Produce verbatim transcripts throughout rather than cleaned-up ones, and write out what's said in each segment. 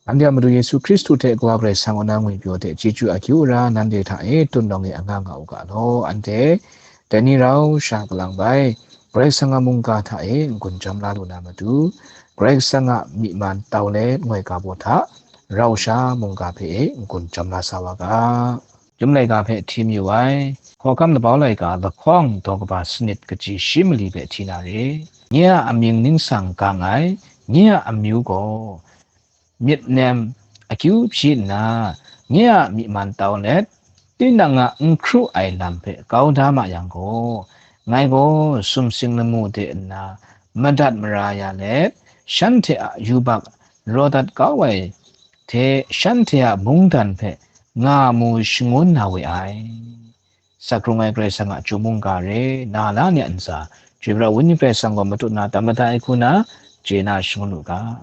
Anhte a Madu Yesu Hkristu hte Kawa Karai Kasang kaw na ngwipyaw hte chyeju akyu ara nanhte hta e tun lawng e anga nga u ga law. Anhte dai ni rau sha kalang bai, Karai Kasang a mungga hta e n-gun chyam la lu na matu, Karai Kasang a myi man tau let ngoi ga baw hta rau sha mungga hpe e n-gun chyam la sa wa ga. Chyum laika hpe hti mayu ai, hkawhkam labau laika lahkawng daw kaba sanit kaji shi mali hpe hti na re. Nye a amying ningsang gang ai, nye a amyu gaw myit nem akyu hpyi nna, nye a myi man tau let, tinang a n hkru ai lam hpe kau da ma yang gaw, ngai gaw sumsing lamu de nna madat mara ya let, shanhte a yubak raw dat kau ai hte shanhte a mungdan hpe nga mu shangun na we ai. Asak hkrung ai Karai Kasang a chyum mungga re, na la ni a ntsa, Chyoi pra ai Wenyi Karai Kasang gaw matut na tam madat ai hku na, chye na shangun u ga.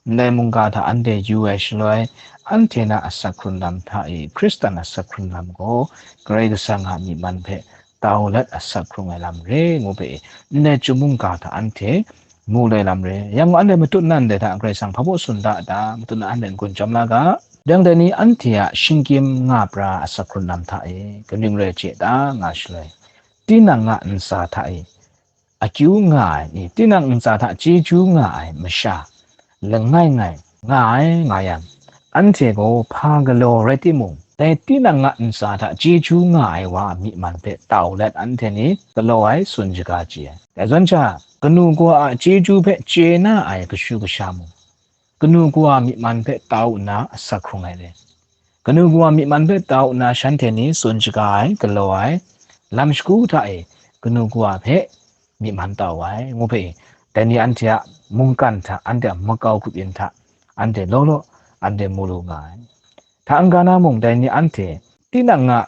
Ndai mungga hta anhte yu ai shaloi, anhte na asak hkrun lam hta e Hkristan asak hkrun lam gaw Karai Kasang a myi man hpe tau let asak hkrung ai lam re ngu hpe, ndai chyum mungga hta anhte mu lai lam re. Yang gaw, anhte matut na ndai hta Karai Kasang hpa baw tsun da ta, matut na anhte n-gun chyam la ga. Dang dai ni anhte a shinggyim nga pra asak hkrun lam hta e, kaning rai chye ta nga shaloi, tinang a ntsa hta e akyu nga ai ni, tinang ntsa hta chyeju nga ai masha langai ngai nga ai nga yang, anhte gaw hpa galaw rai timung, dai tinang a ntsa hta chyeju nga ai wa a myi man hpe tau let anhte ni galaw ai tsun shaga chye ai. Dai zawn sha, kanu kawa a chyeju hpe chye na ai kashu kasha mung, kanu kawa a myi man hpe tau nna asak hkrung ai re. Kanu kawa a myi man hpe tau nna shanhte ni tsun shaga ai, galaw ai, lam shagu hta e kanu kawa hpe myi man tau ai, ngu hpe, dai ni anhte a mungkan hta, anhte a makau grup yin hta, anhte law law, anhte mu lu nga ai. Hta n-ga na mung, dai ni anhte tinang a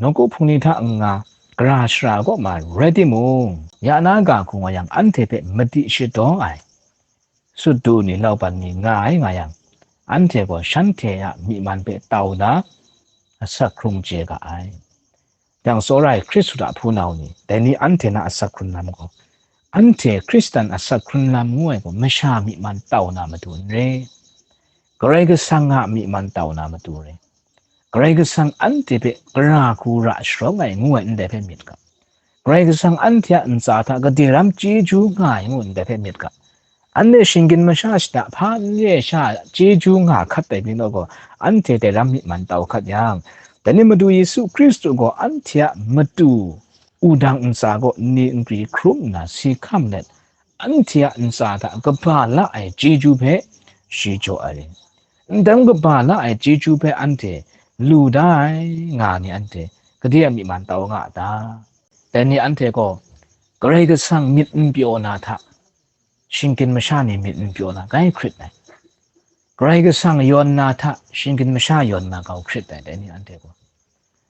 nawku hpung ni hta n-ga, gara shara kaw ma rai timung, ya na ga hku nga yang, anhte hpe madi shadaw ai sut du ni, lauban ni nga ai nga yang, anhte gaw shanhte a myi man hpe tau na asak hkrung chye ga ai. Yang tsawra ai Hkristu a hpunau ni, dai ni anhte na asak hkrun lam gaw, anhte Hkristan asak hkrun lam ngu ai gaw masha myi man tau na matu n re, Karai Kasang a myi man tau na matu re. Karai Kasang anhte hpe gara hku ra sharawng ai ngu ai ndai hpe myit ga. Karai Kasang anhte a ntsa hta gade ram chyeju nga ai ngu ndai hpe myit ga. Anhte shinggyim masha shada hpa n re sha chyeju nga hkat ai byin gaw, anhte dai ram myi man tau hkat yang, dai ni Madu Yesu Hkristu gaw anhte a matu wudang ntsa kaw nni nkri hkrum nna si hkam let, anhte a ntsa hta kaba la ai chyeju hpe shi jaw ai. Ndai kaba la ai chyeju hpe anhte lu da ai nga ni anhte gade a myi man tau nga a ta? Dai ni anhte gaw Karai Kasang myit n pyaw na hta, shinggyim masha ni myit n pyaw na, grai hkrit ai. Karai Kasang yawn na hta, shinggyim masha yawn na kau hkrit ai, dai ni anhte gaw.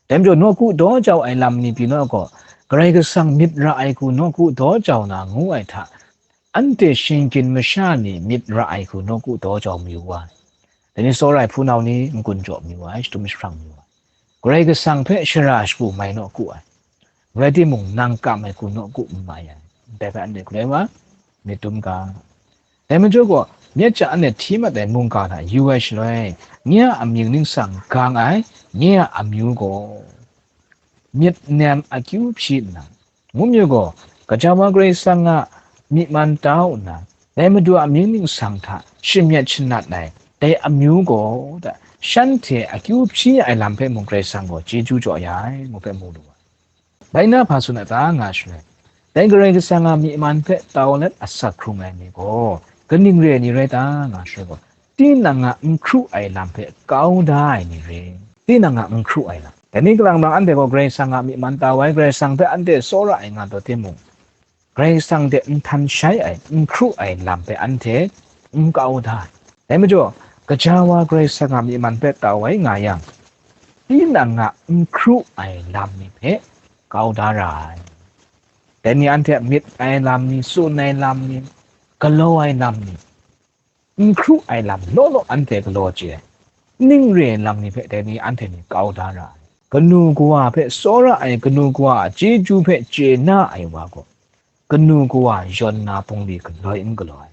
Dai majaw, nawku daw jau ai lam ni pyi naw gaw, Karai Kasang myit ra ai hku nawku daw jau na ngu ai hta, anhte shinggyim masha ni myit ra ai hku nawku daw jau mayu wa ai. Dai ni tsawra ai hpunau ni n-gun jaw mayu wa ai, shadum jahprang mayu wa ai. Karai Kasang hpe shara shagu mai nawku ai. Rai timung, nang kam ai hku nawku n mai ai. Dai hpe anhte galoi wa, myit dum ga. Dai majaw gaw, myit ja anhte hti mat ai mungga hta yu ai shaloi, nye a amying ningsang gang ai, nye a amyu gaw myit nem akyu hpyi nna, ngu mayu gaw, gaja wa Karai Kasang a myi man tau nna, dai Madu a amying ningsang hta shamyet shanat ai, dai amyu gaw, da, shanhte akyu hpyi ai lam hpe mung Karai Kasang gaw chyeju jaw ya ai, ngu hpe mu lu ai. Bai nna hpa tsun a ta nga shaloi, dai Karai Kasang a myi man hpe tau let asak hkrung ai ni gaw, kaning re ai ni rai ta nga shaloi gaw, tinang a n hkru ai lam hpe kau da ai ni re. Tinang a n hkru ai lam. Dai ni kalang nang anhte gaw Karai Kasang a myi man tau ai, Karai Kasang hpe anhte tsawra ai nga taw timung, Karai Kasang de n htan shai ai, n hkru ai lam hpe anhte n kau da ai. Dai majaw, gaja wa Karai Kasang a myi man hpe tau ai nga yang, tinang a n hkru ai lam ni hpe kau da ra ai. Dai ni anhte a myit ai lam ni, tsun ai lam ni, galaw ai lam ni, n hkru ai lam law law anhte galaw chye ai. Ning re ai lam ni hpe dai ni anhte ni kau da ra ai. Kanu kawa hpe tsawra ai, kanu kawa a chyeju hpe chye na ai wa gaw, kanu kawa yawn na bungli galoi n galaw ai.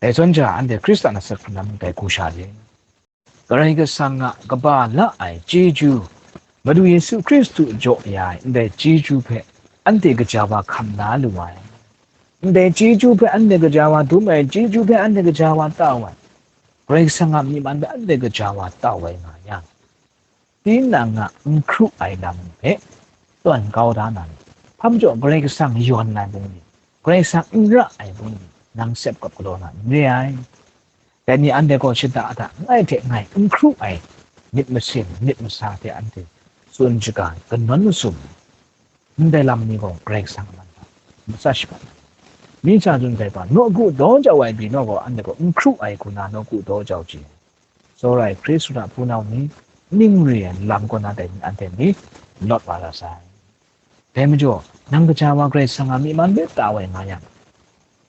Dai zawn ja, anhte Hkristan a asak hkrun lam ndai hku sha re. Karai Kasang a kaba la ai chyeju, Madu Yesu Hkristu jaw ya ai ndai chyeju hpe anhte gaja wa hkam na lu ai. Ndai chyeju hpe anhte gaja wa dum ai, chyeju hpe anhte gaja wa tau ai, Karai Kasang a myi man hpe anhte gaja wa tau ai nga yang, tinang a n hkru ai lam hpe tawn kau da na ni? Hpa majaw Karai Kasang yawn ai bungli, Karai Kasang n ra ai bungli, nang sep kawp galaw na n re ai. Dai ni anhte gaw shada hta ngai hte ngai n hkru ai myit masin, myit masa hte anhte tsun shaga ai, kanawn masum ai. Ndai lam ni gaw Karai Kasang a man hta matsa shabat ai. Myi cha tsun ai hpa, nawku daw jau ai pyi naw gaw, anhte gaw n hkru ai hku na nawku daw jau chye ai. Tsawra ai Hkristu a hpunau ni, ning re ai lam kaw na dai ni anhte ni lawt wa la sai. Dai majaw, nang gaja wa Karai Kasang a myi man hpe tau ai nga yang,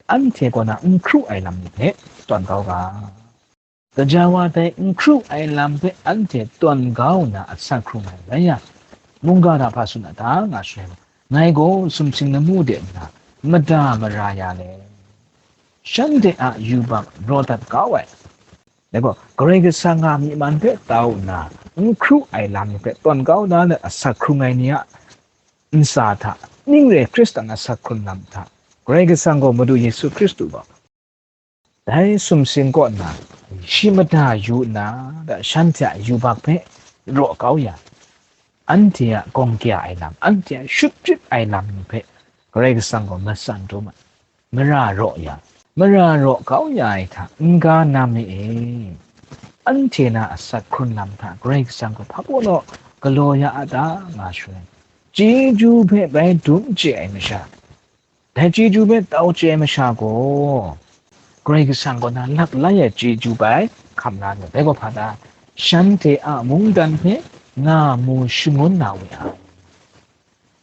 anhte kaw na n hkru ai lam ni hpe tawn kau ga. Gaja wa dai n hkru ai lam hpe anhte tawn kau nna asak hkrung ai rai yang, mungga hta hpa tsun a ta nga shai, ngai gaw sumsing lamu de nna mada mara ya le, shanhte a yubak raw dat kau ai. Dai gaw, Karai Kasang a myi man hpe tau nna, n hkru ai lam ni hpe tawn kau na let asak hkrung ai ni a ntsa hta, ning re Hkristan a asak hkrun lam hta, Karai Kasang gaw Madu Yesu Hkristu gaw, dai sumsing kaw nna, shi mada yu nna, shanhte a yubak hpe raw kau ya, anhte a gawng kya ai lam, anhte a shut jip ai lam ni hpe Karai Kasang gaw matsan dum ai. Mara raw ya, mara raw kau ya ai hta n-ga na mi e. Anhte na asak hkrun lam hta Karai Kasang gaw hpa pawnaw galaw ya a ta nga shawng, chyeju hpe bai dum chye ai masha, dai chyeju hpe tau chye ai masha gaw, Karai Kasang kaw na lak lai ai chyeju bai hkam la nu. Dai gaw hpa ta? Shanhte a mungdan hpe nga mu shangun na we ai.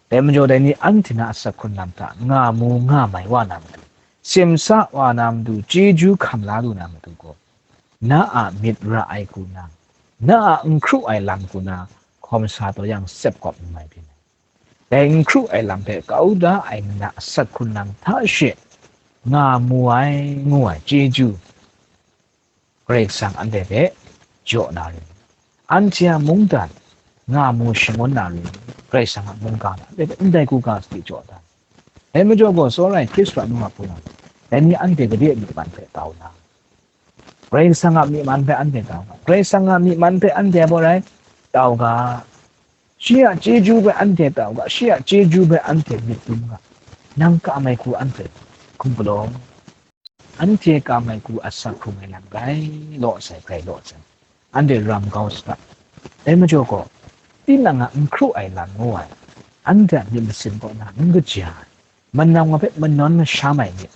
Dai majaw, dai ni anhte na asak hkrun lam hta nga mu nga mai wa na matu, simsa wa na matu, chyeju hkam la lu na matu gaw, na a myit ra ai hku na, na a n hkru ai lam hku na, hkawm sa taw yang sep kawp n mai byin ai. Dai n hkru ai lam hpe kau da ai ni na asak hkrun lam hta she nga mu ai, ngu ai chyeju, Karai Kasang anhte hpe jaw na ring, anhte a mungdan nga mu shangun na ring, Karai Kasang a mungga na anhte hpe ndai hku ga sadi jaw da. Dai majaw gaw, tsawra ai Hkristu a nu a hpunau, dai ni anhte gade a myi man hpe tau na, Karai Kasang a myi man hpe anhte tau na, Karai Kasang a myi man hpe anhte gaw rai tau ga, shi a chyeju hpe anhte tau ga, shi a chyeju hpe anhte myit dum ga, nang kam ai hku anhte hkum galaw. Anhte kam ai hku asak hkrung ai lam rai law sai, rai law sai, anhte ram kau saga. Dai majaw gaw, tinang a n hkru ai lam ngu ai, anhte a myit masin kaw na n kaja ai, manang wa hpe manawn masham ai myit,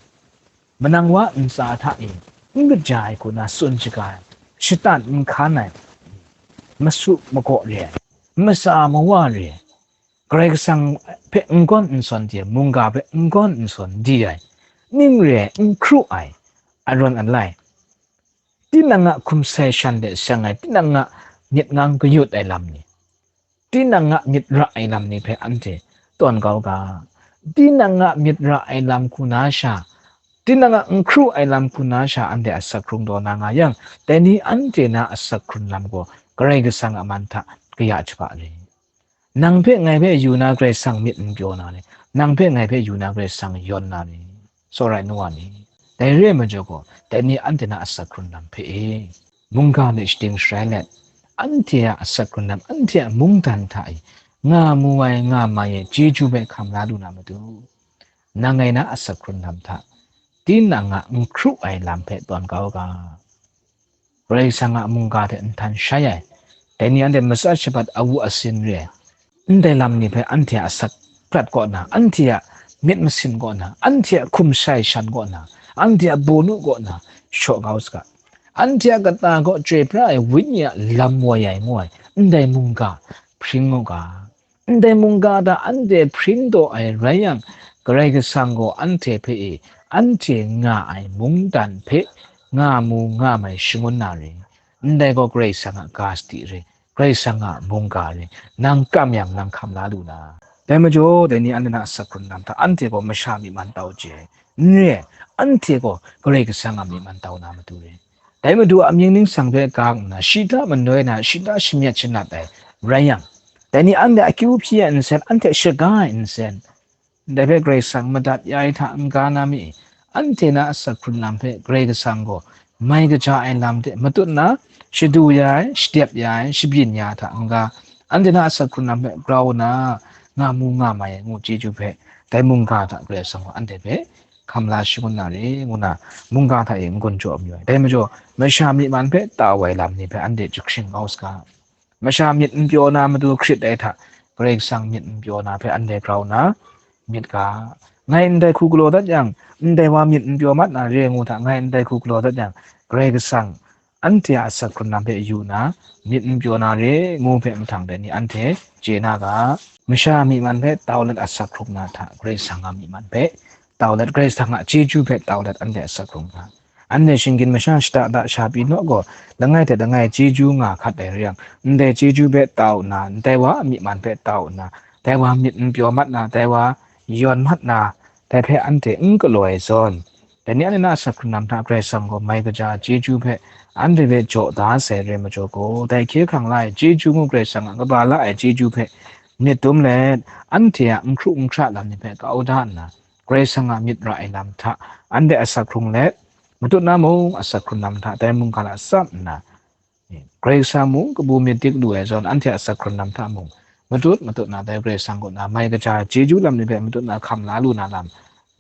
manang wa ntsa hta e n kaja ai hku na tsun shaga ai, shatan n hkan ai, masu magaw re ai, matsa mawa re ai, Karai Kasang hpe n gawn n sawn di ai, mungga hpe n gawn n sawn di ai, ning re ai, n hkru ai, arawn alai, tinang a hkum sai shan de seng ai, tinang a myit ngang kayut ai lam ni, tinang a myit ra ai lam ni hpe anhte tawn kau ga, tinang a myit ra ai lam hku na sha, tinang a n hkru ai lam hku na sha anhte asak hkrung taw na nga yang, dai ni anhte na asak hkrun lam gaw Karai Kasang a man hta kaya jahpa re. Nang hpe ngai hpe yu na Karai Kasang myit n pyaw na ni? Nang hpe ngai hpe yu na Karai Kasang yawn na ni? Tsawra ai nu wa ni, dai re ai majaw gaw, dai ni anhte na asak hkrun lam hpe e, mungga hte shating sharai let, anhte a asak hkrun lam, anhte a mungdan hta e nga mu ai, nga mai ai chyeju hpe hkam la lu na matu, nang ngai na asak hkrun lam hta tinang a n hkru ai lam hpe tawn kau ga. Karai Kasang a mungga hte nhtan shai ai, dai ni anhte matsa shabat awu asin re ai, ndai lam ni hpe anhte a asak prat kaw na, anhte a myit masin kaw na, anhte a hkum sai shan kaw na, anhte a bawnu kaw na shaw kau saga. Anhte a kata kaw chyoi pra ai Wenyi a lam woi ai ngu ai ndai mungga hpring u ga. Ndai mungga hta anhte hpring taw ai rai yang, Karai Kasang gaw anhte hpe e, anhte nga ai mungdan hpe nga mu nga mai shangun na re. Ndai gaw Karai Kasang a ga sadi re, Karai Kasang a mungga re, nang kam yang nang hkam la lu na. Dai majaw, dai ni anhte na asak hkrun lam hta anhte gaw masha myi man tau chye ai, n re ai, anhte gaw Karai Kasang a myi man tau na matu re. Dai Madu a mying ningsang hpe gang nna, shi hta manoi na, shi hta shamyet shanat ai rai yang, dai ni anhte akyu hpyi ai nsen, anhte shaga ai nsen, dai hpe Karai Kasang madat ya ai hta n-ga na mi? Anhte na asak hkrun lam hpe Karai Kasang gaw mai kaja ai lam hte matut na, shadu ya ai, shadep ya ai, shabyin ya ai hta n-ga, anhte na asak hkrun lam hpe grau na, nga mu nga mai ai ngu chyeju hpe, dai mungga hta Karai Kasang gaw anhte hpe hkam la shangun na re, ngu na mungga hta e n-gun jaw mayu ai. Dai majaw, masha myi man hpe tau ai lam ni hpe anhte jahkring kau saga. Masha myit n pyaw na matu hkrit ai hta, Karai Kasang myit n pyaw na hpe anhte grau na myit ga. Ngai ndai hku galaw dat yang, ndai wa myit n pyaw mat na re ngu hta, ngai ndai hku galaw dat yang, Karai Kasang anhte a asak hkrun lam hpe yu na, myit n pyaw na re ngu hpe mahtang dai ni anhte chye na ga. Masha a myi man hpe tau let asak hkrung na hta, Karai Kasang a myi man hpe tau let, Karai Kasang a chyeju hpe tau let anhte asak hkrung ga. Anhte shinggyim masha shada da sha pyi naw gaw, langai hte langai chyeju nga hkat ai re yang, ndai chyeju hpe tau nna, ndai wa a myi man hpe tau nna, dai wa myit n pyaw mat na, dai wa yawn mat na, dai hpe anhte n galaw ai zawn, dai ni anhte na asak hkrun lam hta Karai Kasang gaw mai kaja chyeju hpe anhte hpe jaw da sai re majaw gaw, dai hkye hkrang la ai chyeju ngu Karai Kasang a kaba la ai chyeju hpe myit dum let, anhte a n hkru n hkra lam ni hpe kau da nna, Karai Kasang a myit ra ai lam hta anhte asak hkrung let, matut na mung asak hkrun lam hta dai mungga hta tsap nna, Karai Kasang mung kabu myit dik lu ai zawn, anhte asak hkrun lam hta mung matut matut na dai Karai Kasang kaw na mai kaja chyeju lam ni hpe matut na hkam la lu na lam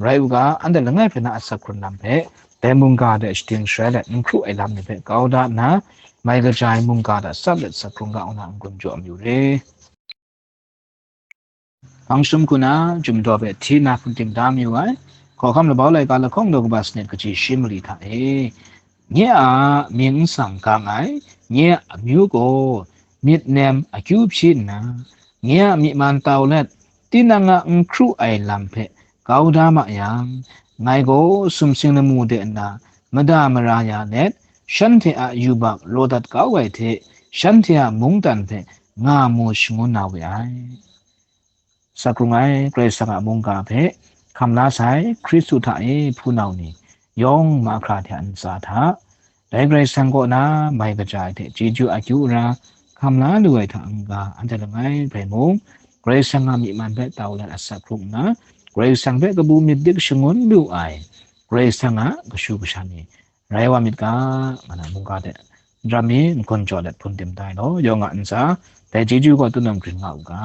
rai u ga, anhte langai hpe na asak hkrun lam hpe dai mungga de shading sharai let n hkru ai lam ni hpe kau da nna, mai kaja ai mungga hta tsap let asak hkrung ga u na n-gun jaw mayu re. Hpang shum hku na, Chyum daw hpe hti na hpun tim da mayu ai. Hkawhkam labau laika lahkawng daw kaba sanit kaji shi mali hta e, nye a mying nsang gang ai, nye a amyu gaw myit nem akyu hpyi nna, nye a myi man tau let, tinang a n hkru ai lam hpe kau da ma yang, ngai gaw sumsing lamu de nna mada mara ya let, shanhte a yubak raw dat kau ai hte, shanhte a mungdan hpe nga mu shangun na we ai. Asak hkrung ai Karai Kasang a mungga hpe hkam la sai Hkristu hta e hpunau ni yawng mahkra hte a ntsa hta, dai Karai Kasang kaw na mai kaja ai hte chyeju akyu ra hkam la lu ai hta n-ga, anhte langai bai mung Karai Kasang a myi man hpe tau let asak hkrung nna, Karai Kasang hpe kabu myit dik shangun lu ai Karai Kasang a kashu kasha ni rai wa myit ga, nga na mungga hte n ram mi n hkawn jaw let hpun tim da ai law, yawng a ntsa dai chyeju gaw tunang grin nga u ga.